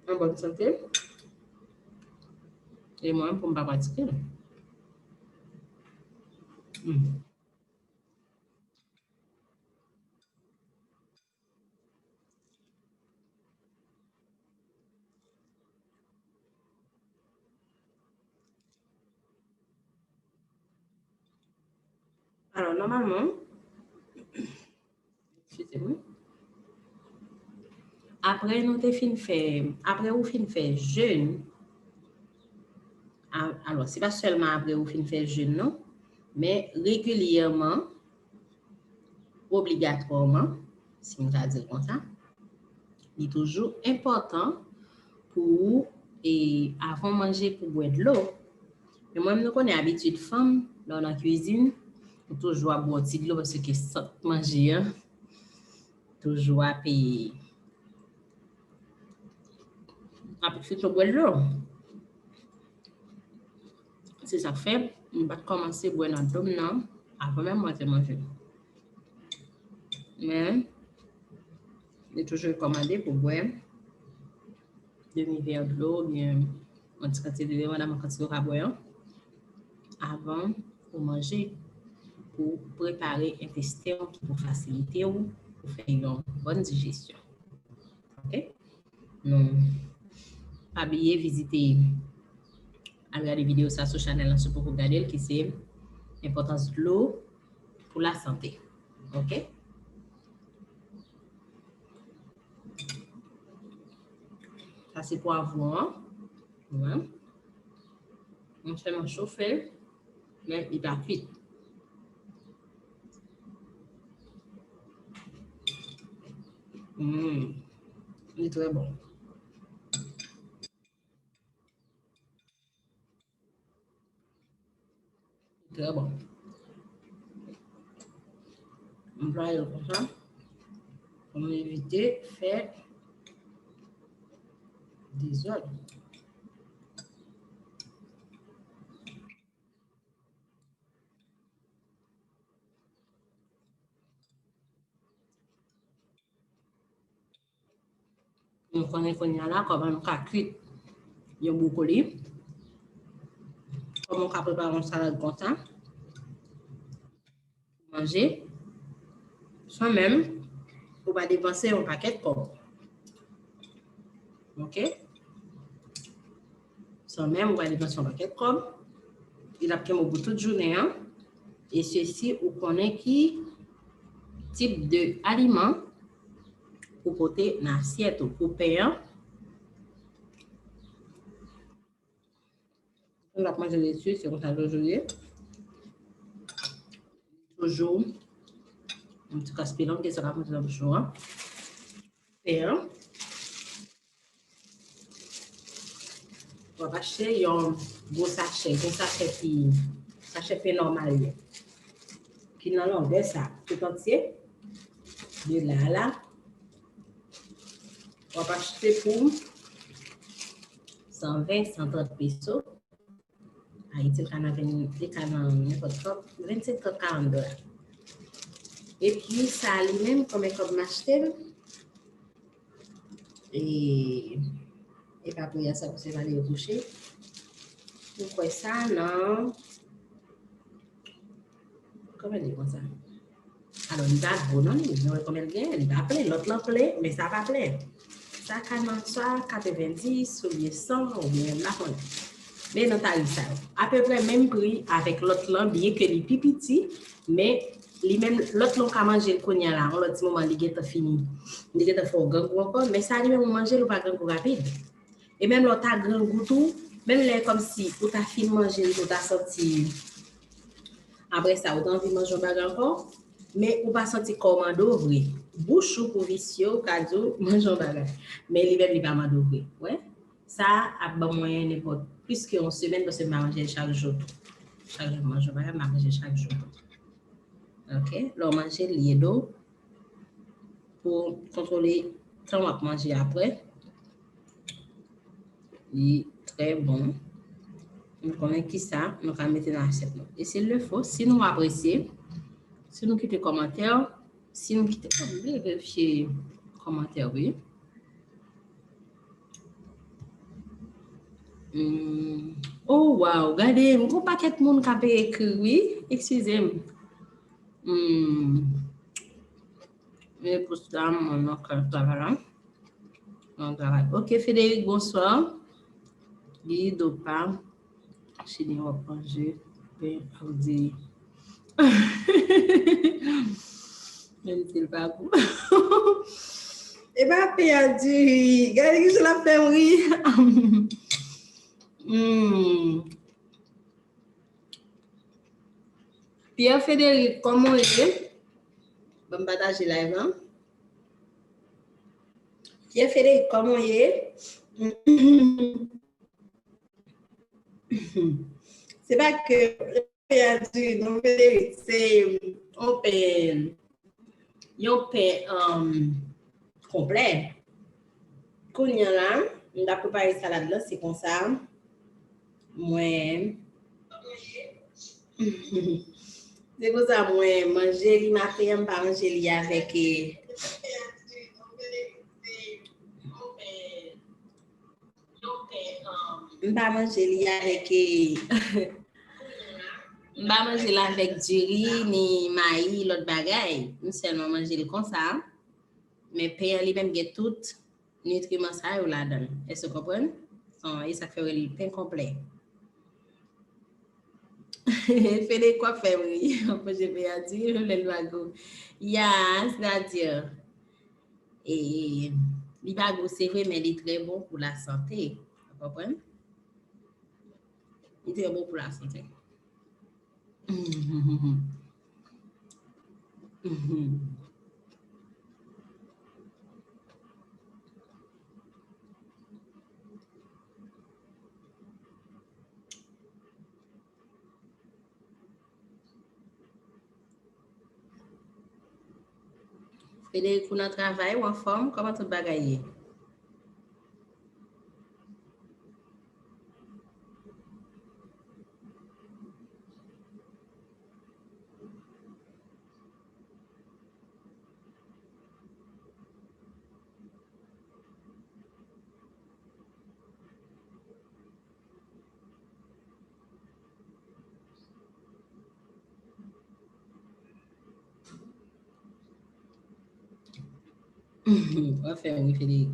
an bòn sante. E mwen, pou m pa pratike. Hmm. Nòmalman, eskize m, wi. Apre nou te fin fè, apre ou fin fè jèn, a-, alò, se pa sèlman apre ou fin fè jèn, non, men regilyèman, obligatwaman, si m ka di l konsa, li toujou enpòtan pou ou, e, avan w manje, pou w bwè dlo. Men mwen, nou konnen abitid fanm, lè w nan kwizin, ou toujou ap bwè yon ti dlo, paske sant manje an toujou ap, e, ap fè w bwè dlo. Se sa k fè, m pa t kòmanse bwè nan dlo m nan avan menm mwen te manje. Men, li toujou rekòmande pou bwè demi vè dlo oubyen yon ti kantite, depandaman kantite w ka bwè an, avan ou manje, pou prepare entesten w ki pou fasilite w pou fè yon bòn dijesyon. Ok? Nou pa bliye vizite, al gade videyo sa sou chanèl lan si w poko gade l, ki se enpòtans dlo pou lasante. Ok? Sa se pwavwon an. Wè. Mwen sèlman chofe l, men li pa kwit. Mm. Li trè bon. Trè bon. M plwaye l konsa pou m evite fè dezòd. Nou konnen kounye a la kòman nou ka kwit yon bwokoli. Kòman w ka prepare yon salad konsa. Manje. San menm ou pa depanse yon pakèt kòb. Ok? San menm ou pa depanse yon pakèt kòb. Li ap kenbe w pou tout jounen an. E sesi, ou konnen ki tip de aliman ou pote nan asyèt ou. Pou pen an, lè w ap manje leti, se konsa toujou ye. Toujou yon ti kras pilan, gen sa k ap monte nan bouch ou an. Pen an. W ap achte yon gwo sachè, gwo sachè ki, sachè pen nòmal yo, ki nan longè sa, tout antye, de la a la, w ap achte pou san ven, san trant peso. Ayiti, l ka nan ven, li ka nan nenpòt kòb, vennsenk, trant, karant dola. Epi sa li menm, konbyen kòb m achte l? E, e pa priyè sa pou se vale yo kouche. M kwè sa nan, kòman li konsa? Alò, li pa gwo non, li, nou wè kòman l gen, li pa plen. Lòt lan plen, men sa pa plen. Sa ka nan swa katrevendis oubyen san oubyen m pa konnen. Men nan tarif sa yo. Apeprè menm pri avèk lòt lan, byen ke li pi piti, men li menm, lòt lan ou ka manje l kounye a la, yon lòt ti moman li gentan fini. Li gentan fè w grangou ankò, men sa li menm ou manje l, ou pa grangou rapid. E menm lè w ta grangou tou, menm lè kòmsi ou ta fin manje l, ou ta santi, apre sa, ou ta anvi manje yon bagay ankò, men ou pa santi kò w mande w vre. Bouch ou pou visye w ka di w manje yon bagay. Men li menm li pa mande w vre. Wè? Sa ap ban mwen nenpòt plis ke yon semèn, paske m pa manje l chak jou tou. Chak jou m manje yon bagay, m pa manje l chak jou tou. Ok? Lè w manje l, li ede w pou kontwole tan w ap manje apre. Li trè bon. Nou konnen kisa nou ka mete nan asyèt nou. E s'il le faut, si nou apresye, si nou kite kòmantè, si nou kite, oh, m bliye verifye kòmantè, wi. Hmm. Oh, wow, gade, m gon pakèt moun k ap ekri, wi. Eskize m. Hmm. Men pou sa, mwen nan kay travay la. Nan travay. Ok, Frédéric, bonsoir. Guy Dopa, Chili, w ap manje pen ak diri. Menm si l pa gou. E pa pen a diri. Gade kijan l ap fè m ri. Hmm. Pierre Frédéric, kòman w ye? Ban m pataje live lan. Pierre Frédéric, kòman w ye? Se pa ke pen a diri, non, Frédéric, se yon pen, yon pen, um, konplè. Kounye a la, m ta prepare salad lan, se konsa, mwen, se konsa mwen manje li maten an, m pa manje li avèk, eh, m pa manje li avèk, eh, m pa manje l avèk diri, ni mayi, lòt bagay. M sèlman manje l konsa. Men pen an li menm gen tout nitriman sa yo ladan l. Èske w konprann? Son, e sa k fè yo rele l pen konplè. Fede, w ap fè m ri. Mwen, je pe a di, lè l pa gou. Ya, sètadi, e, li pa gou, se vre, men li trè bon pou lasante. Ou konprann? Li trè bon pou lasante. Frederic, ou nan travay, ou anfòm? Kòman tout bagay ye? W ap fè m ri, Frederic.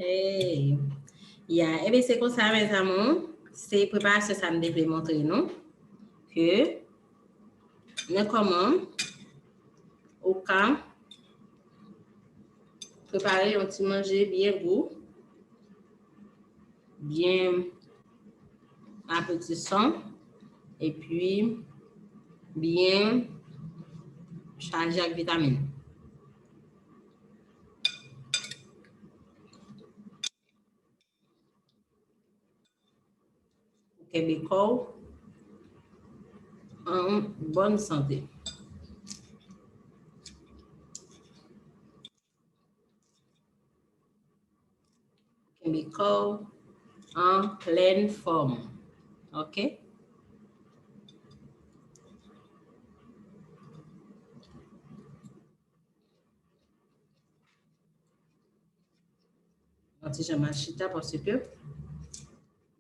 Hey. Ya, ebyen, se konsa, mes amours. Se preparasyon sa m te vle montre nou. Ke men kòman ou ka prepare yon ti manje byen gou, byen apetisan, epi byen chaje ak vitamin. Ou kenbe kò w an bòn sante. Kenbe kò w an plèn fòm. Oke? Yon ti jan m al chita paske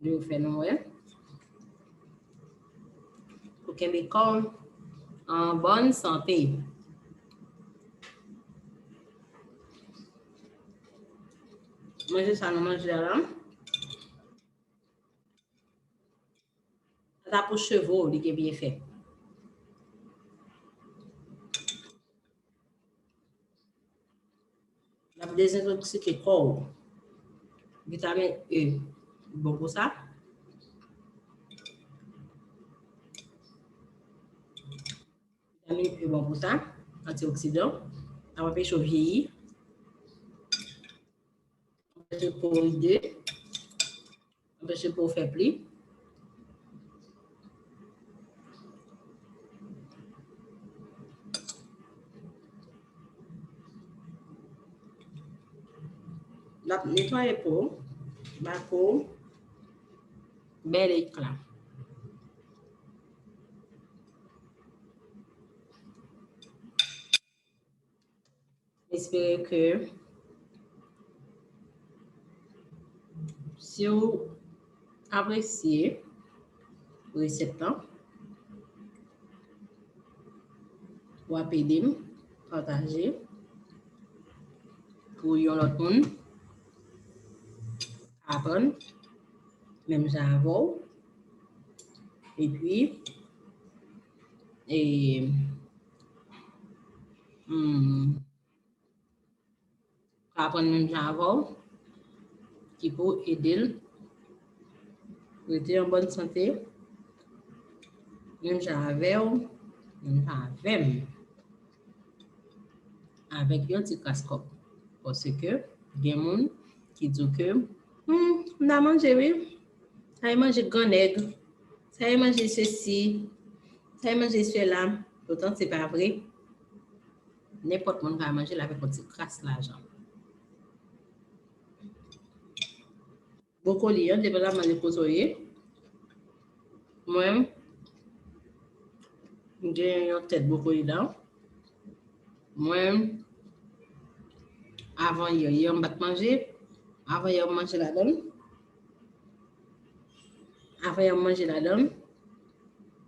li fè nou wè. Ou kenbe kò w an bòn sante. Manje sa nou manje a la. Sa pou cheve w, li gen byenfè. L ap dezentoksike kò w. Vitamin E bon pou sa. Vitamin E bon pou sa. Antioksidan. L ap anpeche w vyeyi. Anpeche w ride. Anpeche pou w fè pli. L ap netwaye po, ba po bèl ekla. M espere ke si w apresye resèt lan, w ap ede m pataje pou yon lòt moun aprann menm jan avè w. Epi, e, hmm, ka aprann menm jan avè w, ki pou ede l rete an bòn sante, menm jan avè w, menm jan avè m, avèk yon ti kras kòb. Paske gen moun ki di w ke, hmm, m ta manje, wi. Sa e manje gran nèg. Sa e manje sesi. Sa e manje sela. Poutan, se pa vre. Nenpòt moun ka manje l avèk yon ti kras lajan. Bwokoli an, depandaman de kote w ye. Mwen, m gen yon tèt bwokoli la. Mwen, avan yè, yè m pa t manje. Avan yè, m manje ladan l. Avan yè, m manje ladan l.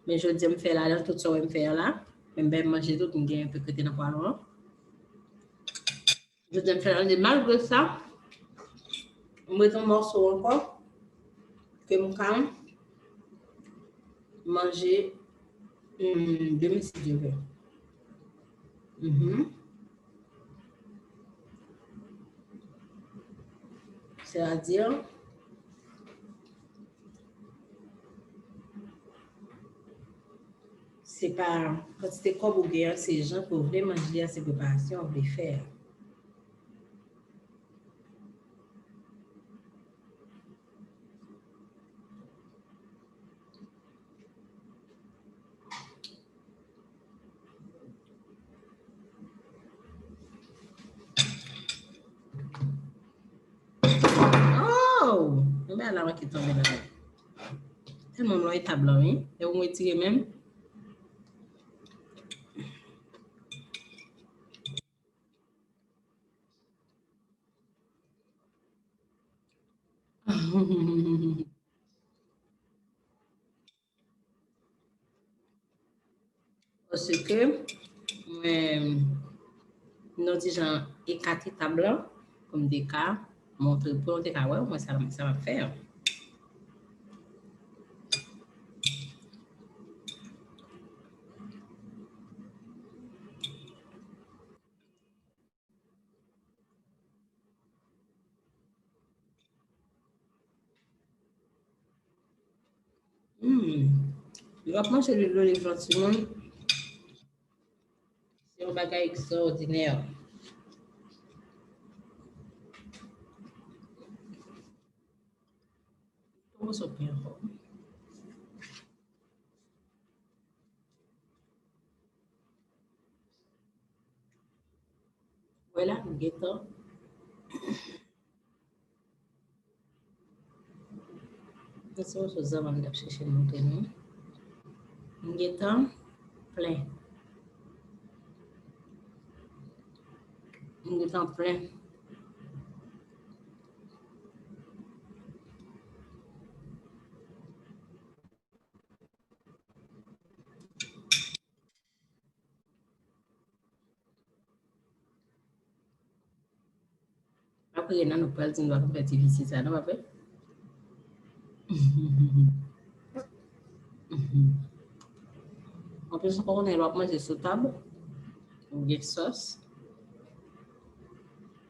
Men jodi a, m fè ladan l, tout sa w wè m fè a la. Men m pa manje tout, m gen yon pèk rete nan pwalon an. Jodi a, m fè ladan l. Malgre sa, m ret yon mòso ankò ke m ka manje, hmm, demen si Dye vle. Mhm. Sètadi, se pa kantite kòb ou gen an, se jan ke w vle manje a, se preparasyon w vle fè a. Oh! Yon bagay la manke tonbe la. Tèlman m lwen tab la, wi. E ou retire menm. Paske mwen, m nan ti jan ekate tab lan pou m te ka montre, pou nou te ka wè, mwen, sa, sa m ap fè an. Hmm. Lè w ap manje lwil oliv lan, timoun, se yon bagay ekstraòdinè. Yon moso pen ankò. Vwala, m gentan. Sa se yon sòs zanmanm m t ap chèche montre nou. M gentan plen. M gentan plen. Apre, Renan, nou pral di nou pa konn fè ti visi sa, non, pa vre? Anplis, ou konnen, lè w ap manje sou tab, ou gen sòs,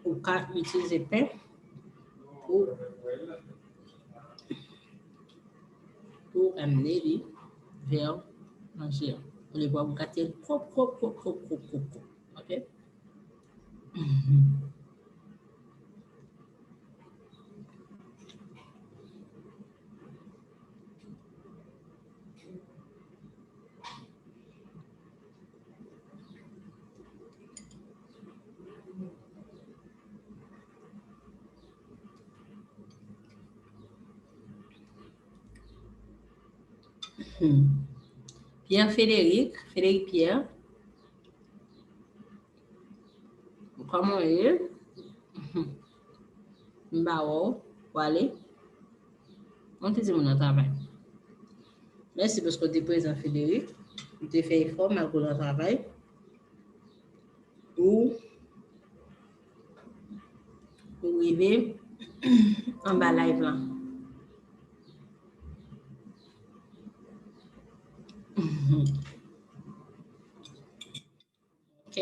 ou ka itilize pen pou, pou amene li vè manje an. Olye pou w ap gate l twòp, twòp, twòp. Ok? Pierre Frédéric, Frédéric Pierre. Kòman w ye? M pa wè w. W ale? Monte timoun nan travay. Mèsi paske w te prezan, Frédéric. Ou te fè efò malgre w nan travay. Ou, ou rive anba live lan. Ok.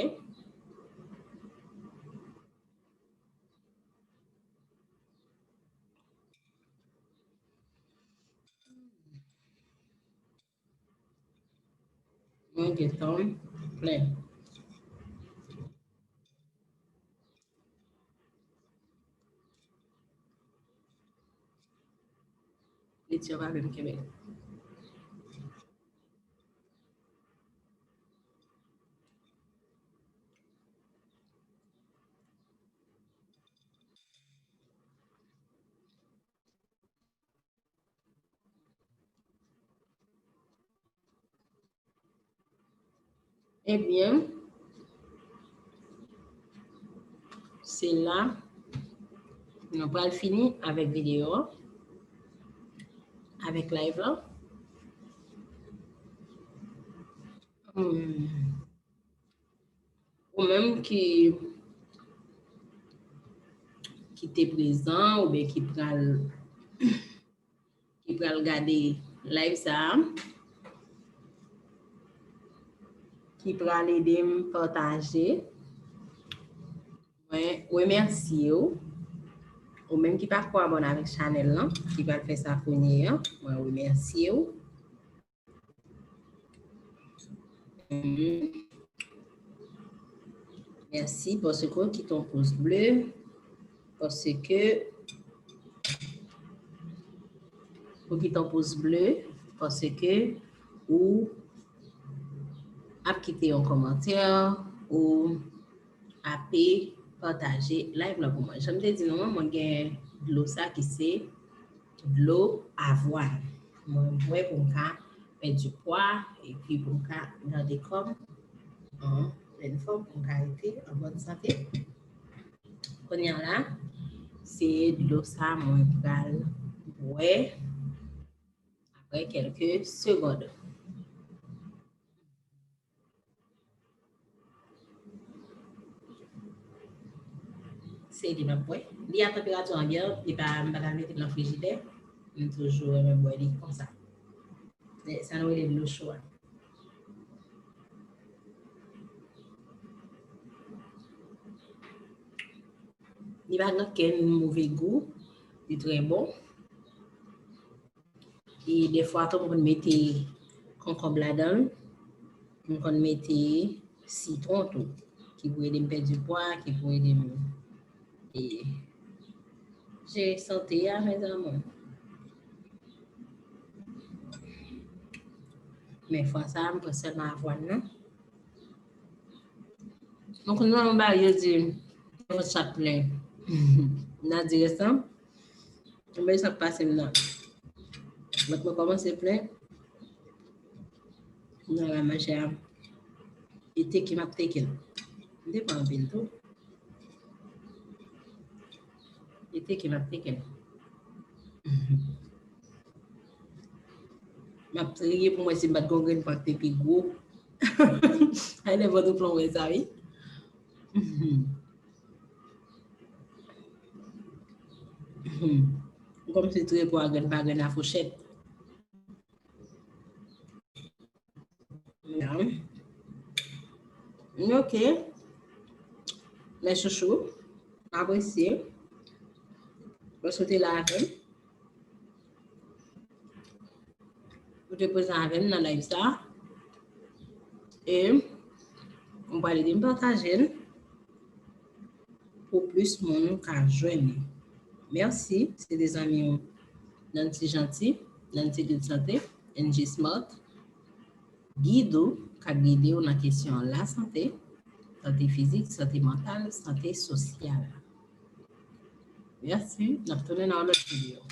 Mwen gentan plen. Leti yo pa vle m kenbe. Ebyen, se la nou pral fini avèk videyo a, avèk live la. Hmm. Ou menm ki, ki te prezan oubyen ki pral, ki pral gade live sa a, ki pral ede m pataje, mwen remèsye w. Ou menm ki pa ko abòne avèk chanèl lan, ki pral fè sa kounye a, mwen remèsye w. Mèsi paske w kite yon pous ble, paske ou kite yon pous ble, paske ou ap kite yon kòmantè, ou ape pataje live la pou mwen. Jan m te di nou an, mwen gen dlo sa ki se dlo avwàn. Mwen bwè pou m ka pèdi pwa, epi pou m ka gade kò m an plèn fòm, pou m ka rete an bòn sante. Kounye a la, se dlo sa mwen pral bwè apre kèlke segond. Se li m ap bwè. Li a tanperati anbyan, li pa, m pa ka mete l nan frijidè. M toujou renmen bwè li konsa. Sa nou rele dlo cho a. Li pa gen okenn move gou, li trè bon. E defwa tou, m konn mete konkonb ladan l. M konn mete sitwon tou, ki pou ede m pèdi pwa, ki pou ede m, e, jere sante a, mes amours. Men fwa sa a, m pran sèlman avwàn nan. Donk, nou nan yon bagay, yo di, vant chat plen. N a di rès lan. Men sa k pase m nan. Vant mwen kòmanse plen. M nan la manje a. E teke m ap teke l. M te pran anpil tou. E teke m ap teke l. M ap triye pou m wè si m pa t gon grenn pwa k te pi gwo. Ay, lè vant ou plen, w wè sa, wi. Kòmsi triye pwa grenn pa grenn a fouchèt. Ok. Mes chouchous, m apresye paske w te la avè m. Ou te prezan avè m nan live sa. E m pral ede m pataje l pou plis moun ka jwenn li. Mèsi, se te zanmi w Nancy Gentil, Nancy Good Santé, N G Smart, gid ou, k ap gide w nan kesyon lasante, sante fizik, sante mantal, sante sosyal. Mèsi, n ap tounen nan yon lòt videyo.